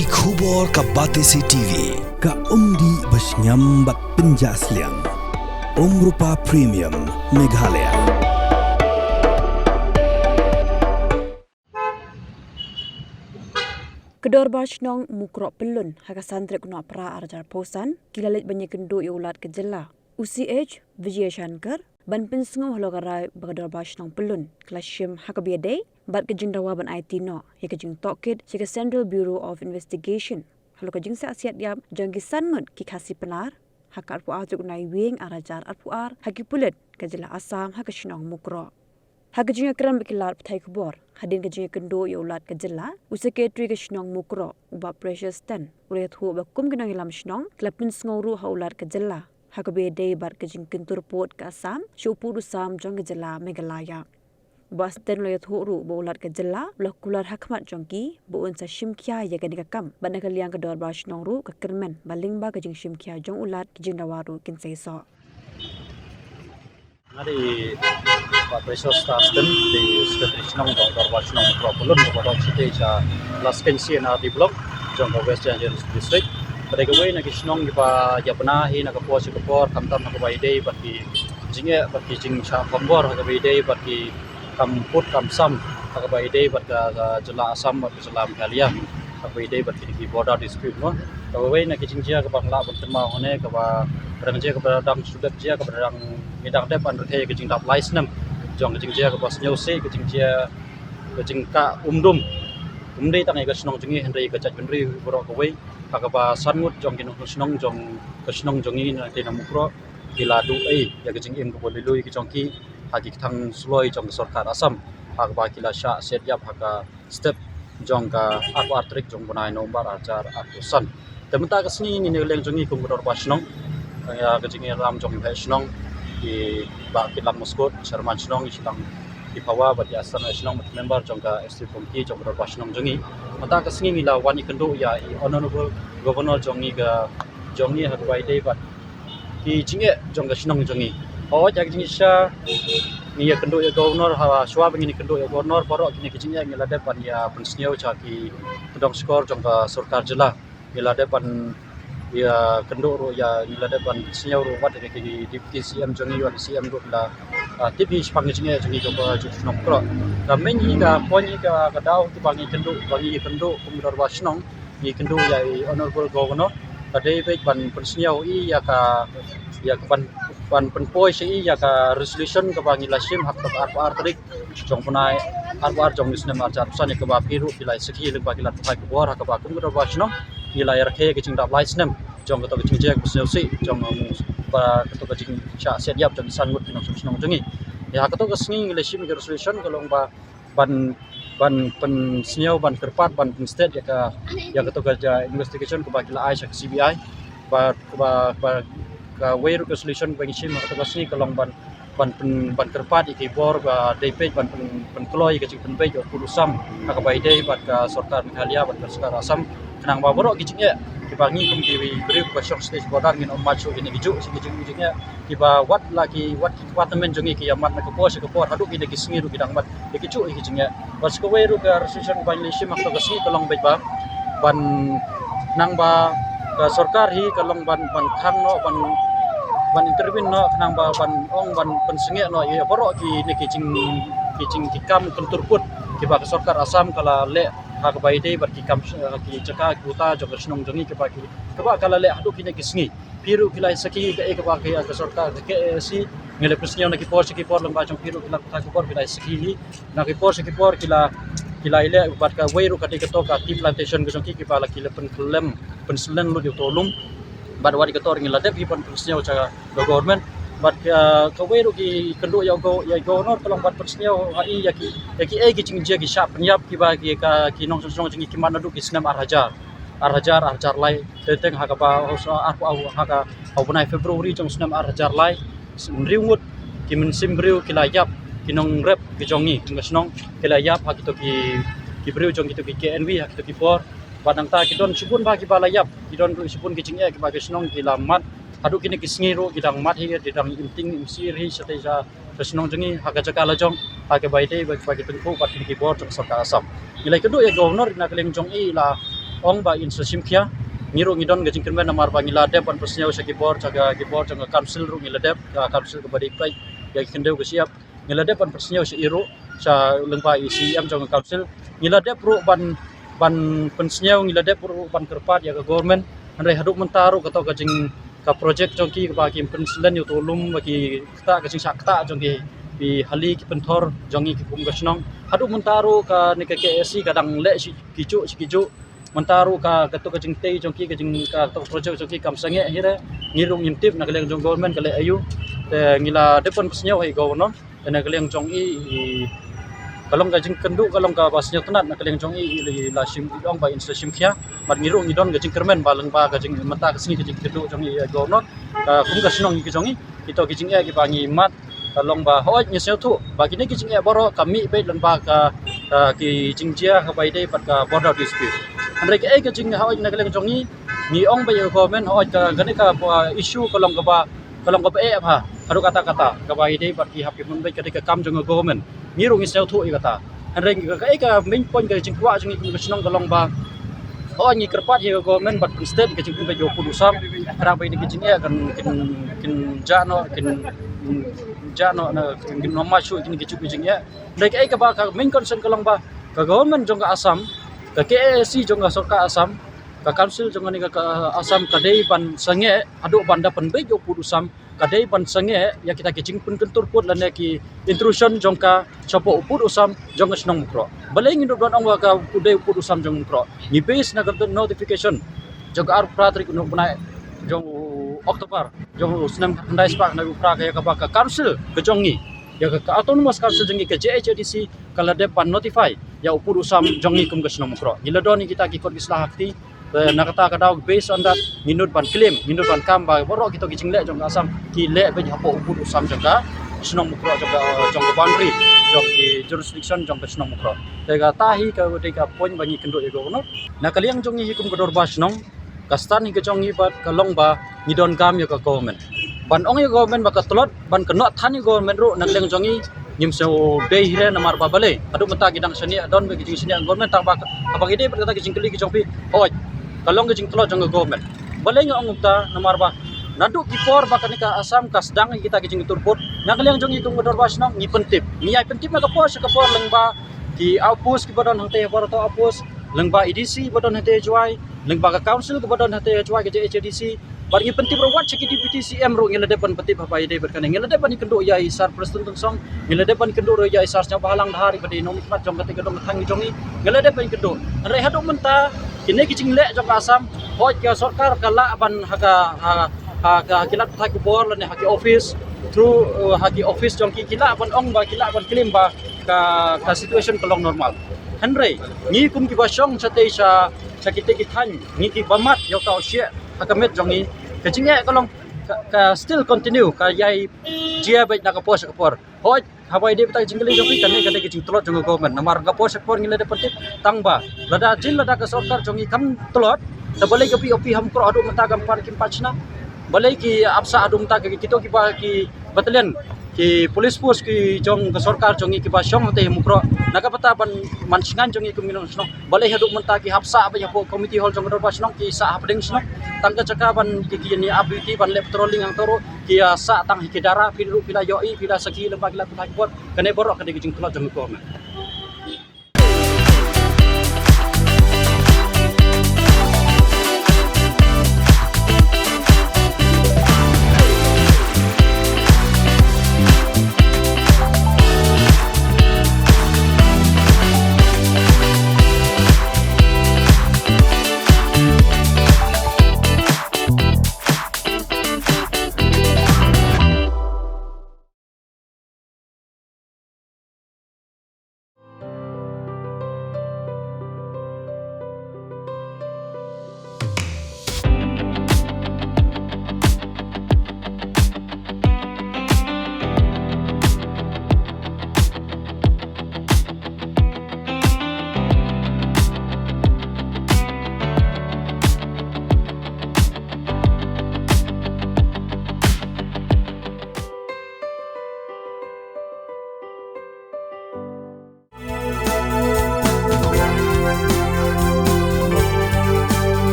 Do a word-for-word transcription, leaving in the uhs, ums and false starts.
Ki khubor ka Batesi T V, ka umdih ba shngiam bad pynjah sliang. Umrupa Premium, Meghalaya. Ka Dorbar Shnong Mukroh Pyllun, ha ka san tarik u Nohprah ar hajar arphew san, ki la leit ban ïakynduh ïa u Lat ka jylla, u C H Vijayashankar, ban pynsngew halor ka rai ba ka Dorbar Shnong Pyllun ka la shim ha kaba ïadei bad ka jingdawa ban aiti noh ïa ka jingtohkit sha ka Central Bureau of Investigation halor ka jingsah siat ïap jong ki san ngut ki Khasi Pnar ha ka arphew ar tarik u Naiwieng ar hajar arphew ar ha ki pulit ka jylla Assam ha ka shnong Mukroh. Ha ka jingïakren bad ki lad pathai khubor hadien ka jingïakynduh ïa u Lat ka jylla, u Secretary ka shnong Mukroh, u Bah Precious Ten, u la ïathuh ba kum ki nongïalam shnong ki la pynsngew ruh ha u Lat ka jylla ha kaba ïadei bad ka jingkyntur pud ka Assam sha u pud u sam jong ka jylla Meghalaya. U Bah Ten u la ïathuh ruh ba u Lat ka jylla u la kular ha khmat jong ki ba un sa shim khia ïa kane ka kam, bad na ka liang ka Dorbar Shnong ruh ka kyrmen ba lyngba ka jingshim khia jong u Lat, ki jingdawa ruh kin sa ïasoh. Nga dei Bah Precious Ten, dei Secretary Shnong jong Dorbar Shnong Mukroh Pyllun, kaba don shatei sha Laskein C and R D Block jong ka West Jaintia Hills District. Ka dei kawei na ki shnong kiba ïa bna hi na ka por sha ka por, khamtam ha kaba ïadei bad ki jingeh bad ki jingshah thombor ha kaba ïadei bad ki kam pud kam sam ha kaba ïadei bad ka, ka jylla Assam bad ka jylla Meghalaya ha kaba ïadei bad kine ki border dispute, mo. Kawei na ki jingjia kaba nga lah ban kynmaw hangne, kaba dang jia, kaba dang shu dep jia, kaba dang, ngi dang dep ban rakhe ïa ka jingdap lai snem jong ka jingjia kaba sngewsih, ka jingjia, ka jingkah umdum, ym dei tang ïa ka shnong jong ngi hynrei ka jaitbynriew baroh kawei, ha kaba san ngut jong ki nongshong shnong jong ka shnong jong ngi na, te na Mukroh, ki la duh ei ïa ka jingim kaba lui lui ka jong ki ha ki kthang suloi jong ka sorkar Assam, ha kaba ki la shah siat ïap ha ka step jong ka arphew ar tarik jong u bnai November ar hajar arphew san. Te mynta ka sngi ngi na ka liang jong ngi kum ka Dorbar Shnong, ïa ka jingïalam jong ki Shnong, ki Bah Kitlam Muskut, Chairman Shnong, ki Shitang, ki Phawa bad ki Assistant Shnong bad ki member jong ka Executive Committee jong ka Dorbar Shnong jong ngi. Mynta ka sngi ngi la wan ïakynduh ïa i Honorable Governor jong ngi ka, jong ngi ha kaba ïadei bad ki jingeh jong ka shnong jong ngi. Hooid, ïa ka jingshisha ngi ïakynduh ïa Governor, ha, shuwa ba ngin ïakynduh ïa Governor, baroh kine ki jingeh ngi la dep ban ïa pynsngew sha ki tdong shkor jong ka sorkar jylla. Ngi la dep ban ïakynduh ruh ïa, ngi la dep ban pynsngew ruh wat ïa ki Deputy C M jong ngi, wat C M ruh la, ah, tip hi shaphang ki jingeh jong ngi ka, ka shnong Mukroh. Ka main hi, ka point hi, ka, ka daw hi ba ngi kynduh, ba ngi kynduh kum Dorbar Shnong, ngi kynduh ïa i Honorable Governor, ka dei beit ban pynsngew i ïa ka, ïa ka ban, ban pynpoi sha i ïa ka resolution kaba ngi la shim ha ka arphew ar tarik jong u bnai arphew ar jong u snem ar hajar arphew san, ïa kaba phi ruh phi la ïa sakhi lyngba ki lad pathai khubor, ha kaba kum ka Dorbar Shnong ngi la ïa rakhe ka jingdap lai snem jong kato ka jingjia kaba sngewsih jong, um, ba kato ka jingshah siat ïap jong ki san ngut ki nongshong shnong jong ngi. Ïa ha kato ka sngi ngi la shim ïa ka resolution ka long ba ban, ban pynsngew, ban kyrpad, ban pynsted ïa ka, ïa kato ka, ja, investigation kaba ki la ai sha ka C B I. Ba, ba, ba kawei ruh ka solution ba ngi shim ha kato ka sngi ka long ban, ban pyn, ban kyrpad ïa ki bor ba dei peit ban pyn, pynkloi ïa ka jingpynbeit ïa u pud u sam ha kaba ïadei bad ka sorkar Meghalaya bad ka sorkar Assam, khnang ba baroh ki jingeh kiba ngi kum ki briew kiba shong sha border ngin ym mad shuh ïa kine ki juh, ki juh jingeh kiba wat la ki, wat ki kpa tymmen jong ngi ki ïa mad na ka por sha ka por, haduh kine ki sngi ruh ki dang mad ïa ki juh ïa ki jingeh. Bad sa kawei ruh ka resolution ba ngi la shim ha kato ka sngi ka long beit ba ban, khnang ba ka sorkar hi ka long ban, ban khang noh, ban, ban intervene noh, khnang ba ban ong, ban pynsangeh noh ïa baroh kine ki jing, ki jing, ki kam kyntur pud kiba ka sorkar Assam ka la leh ha kaba ïadei bad ki kam, eh, ki jaka, ki uta jong ka shnong jong ngi kiba ki, kaba ka la leh haduh kine ki sngi. Phi ruh phi la ïa sakhi kaei kaba ka, ka sorkar, ka K A A C, ngi la pynsngew na ki por sha ki por, lyngba jong phi ruh ki lad pathai khubor phi la ïa sakhi hi. Na ki por sha ki por ki la, ki la ïaleh bad kawei ruh ka dei kato ka tea plantation ka jong ki, kiba la ki la pynkyllem, pynslem lut ïa uto u lum. Bad wat ïa kato ruh ngi la dep hi ban pynsngew sha ka government. Bad, ah, kawei ruh ki kynduh ïa u go, ïa u Governor ka long ban pynsngew ha i ïa ki, ïa kiei ki jingjia ki shah pynïap kiba ki, ka, ki nongshong shnong jong ngi ki mad naduh ki snem ar hajar, ar hajar, ar hajar lai. Teng teng ha kaba, ha, ha, ha ka, ha u bnai February jong u snem ar hajar lai, hynriew ngut ki mynsiem briew ki la ïap, ki nongrep ki jong ngi kum ka shnong, ki la ïap ha kito ki, ki briew jong kito ki K N V ha kito ki por. Bad nangta ki don shibun bha kiba la ïap, ki don ruh shibun ki jingeh kiba ki shnong ki la mad. Haduh kine ki sngi ruh ki dang mad hi, ki dang im ting im sir hi shatei sha, sha shnong jong ngi ha ka jaka lajong, ha kaba ïadei bad kiba ki tyngkhuh bad kine ki bor jong ka sorkar Assam. Ngi la ïakynduh ïa u Governor, na ka liang jong i la, ong ba in sa shim khia. Ngi ruh ngi don ka jingkyrmen namar ba ngi la dep ban pynsngew sha ki bor, sha ka ki bor jong ka council ruh ngi la dep, ka council kaba dei peit ïa ki khyndew ka shyiap. Ngi la dep ban pynsngew sha i ruh, sha lyngba i C E M jong ka council. Ngi la dep ruh ban, ban pynsngew, ngi la dep ruh ban kyrpad ïa ka government. Hynrei haduh mynta ruh kato ka jing ka project jong ki ba ki pynslem ïa uto u lum ba ki ktah, ka jingshah ktah jong ki, ki hali ki pynthor jong ngi ki kum ka shnong. Haduh mynta ruh kane ka K A C ka dang leh shi ki juh shi ki juh. Mynta ruh ka, kato ka jingtei jong ki, ka jing, kato ka project jong ki kam sangeh hi re. Ngi ruh ngim tip na ka liang jong government ka leh aiu. Te ngi la dep ban pynsngew ha i governor. Te na ka liang jong i, i, ka long ka jingkynduh, ka long kaba sngewtynnat na ka liang jong i, i la shim, i ong ba in sa shim khia. Bad ngi ruh ngi don ka jingkyrmen ba lyngba ka jing, mynta ka sngi ka jingkynduh jong i, i governor, ka kum ka shnong ka jong i, kito ki jingeh kiba ngi mad, ka long ba hooid ngi sngewthuh ba kine ki jingeh baroh ka mih beit lyngba ka, ka ki jingjia kaba ïadei bad ka border dispute. Hynrei kaei ka jing, hooid na ka liang jong i, ngi ong ba ïa ka government, hooid ka, kane ka, uh, issue ka long kaba, ka long kaba eh bha haduh katta katta, kaba ïadei bad ki hap ki pynbeit, ka dei ka kam jong ka government. Ngi ruh ngi sngewthuh ïa kata. Hynrei ka, kaei ka main point ka jingkwah jong ngi kum ka shnong ka long ba, hooid ngi kyrpad ïa ka government ban pynstet ka jingpynbeit ïa u pud u sam. Hynrei ba ïa ki jingeh kan, kin, kin jah noh, kin, kin jah noh na, kin, kin ym mad shuh kin ki juh ki jingeh. Hynrei kaei kaba ka main concern ka long ba ka government jong ka Assam, ka K A C jong ka sorkar Assam, ka council jong kane ka, ka Assam ka dei ban sangeh haduh ban da pynbeit ïa u pud u sam, ka dei ban sangeh ïa kita ki jingpynkyntur pud lane ki intrusion jong ka shapoh u pud u sam jong ka shnong Mukroh. Balei ngin ïoh ban ong ba ka u dei u pud u sam jong Mukroh? Ngi base na ka notification jong ka arphew phra tarik u bnai jong u October jong u snem khyndai spah khyndai phew phra ka ïa kaba ka council ka jong ngi, ïa ka, ka autonomous council jong ngi ka J H A D C ka la dep ban notify ïa u pud u sam jong ngi kum ka shnong Mukroh. Ngi la don ïa kita ki kot ki sla ha kti. Te na kata ka daw, based on that, ngi nud ban claim, ngi nud ban kam ba baroh kito ki jingleh jong ka Assam ki leh beit hapoh u pud u sam jong ka shnong Mukroh, jong ka, jong ka boundary jong ki jurisdiction jong ka shnong Mukroh. Te kata hi ka dei ka point ba ngi kynduh ïa ka governor. Na ka liang jong ngi hi kum ka dorbar shnong, ka stand hi ka jong ngi bad ka long ba ngi donkam ïa ka government. Ban ong ïa ka government ba ka tlot ban kynnoh than ïa ka government ruh na ka liang jong ngi ngim sngewdei hi re, namar ba balei haduh mynta ki dang shaniah, don ba ki jingshaniah government, tang ba ka, haba ngi dei bad kata ki jingkylli ki jong phi, hooid ka long ka jingtlot jong ka government. Balei nga ong kumta? Namar ba naduh ki por ba kane ka Assam ka sdang ïa kita ki jingkyntur pud, na ka liang jong ngi kum ka dorbar shnong ngi pyntip, ngi ïai pyntip na ka por sha ka por lyngba ki outpost kiba don hangtei ha Barato outpost, lyngba A D C ba don hangtei ha Jowai, lyngba ka council kaba don hangtei ha Jowai, ka J H A D C, bad ngi pyntip ruh wat sha ki Deputy C M ruh ngi la dep ban pyntip haba ïadei bad kane. Ngi la dep ban ïakynduh ïa i Sir Prestone Tynsong, ngi la dep ban ïakynduh ruh ïa i Sir Sniawbhalang Dhar iba dei nongmihkhmat jong kata ka dong ka thaiñ jong ngi. Ngi la dep ban ïakynduh. Hynrei haduh mynta kine ki jingleh jong ka Assam, hooid ka sorkar ka lah ban ha ka, ha, ha ka, ha ki lad pathai khubor lane ha ki office, through, uh, ha ki office jong ki, ki lah ban ong ba, ki lah ban claim ba ka, ka situation ka long normal. Hynrei ngi kum kiba shong shatei sha, sha kitei ki thaiñ, ngi kiba mad ïa uta u shiah ha ka met jong ngi, ka jingeh ka long ka, ka still continue, ka ïai jia beit na ka por sha ka por. Hooid haba ïadei bad ka jingkylli jong phi, kane ka dei ka jingtlot jong ka government, namar ka por sha ka por ngi la dep pyntip, tang ba lada jin lada ka sorkar jong ngi kam tlot, te balei ka P O P ha Mukroh haduh mynta kam pat, kim pat shna? Balei ki ap sah haduh mynta, ki, kito kiba ki battalion, ki police force ki jong ka sorkar jong ngi kiba shong hangtei ha Mukroh, na ka bynta ban man shngaiñ jong ngi kum ki nong shnong, balei haduh mynta ki hap sah beit hapoh committee hall jong ka dorbar shnong, ki sah hapdeng shnong? Tang ka jaka ban ki, ki ïa ap duty ban leh patrolling hangto ruh ki ïa sah tang ha ki dara. Phi ruh phi la ïohi, phi la sakhi lyngba ki lad pathai khubor. Kane baroh ka dei ka jingtlot jong ka government.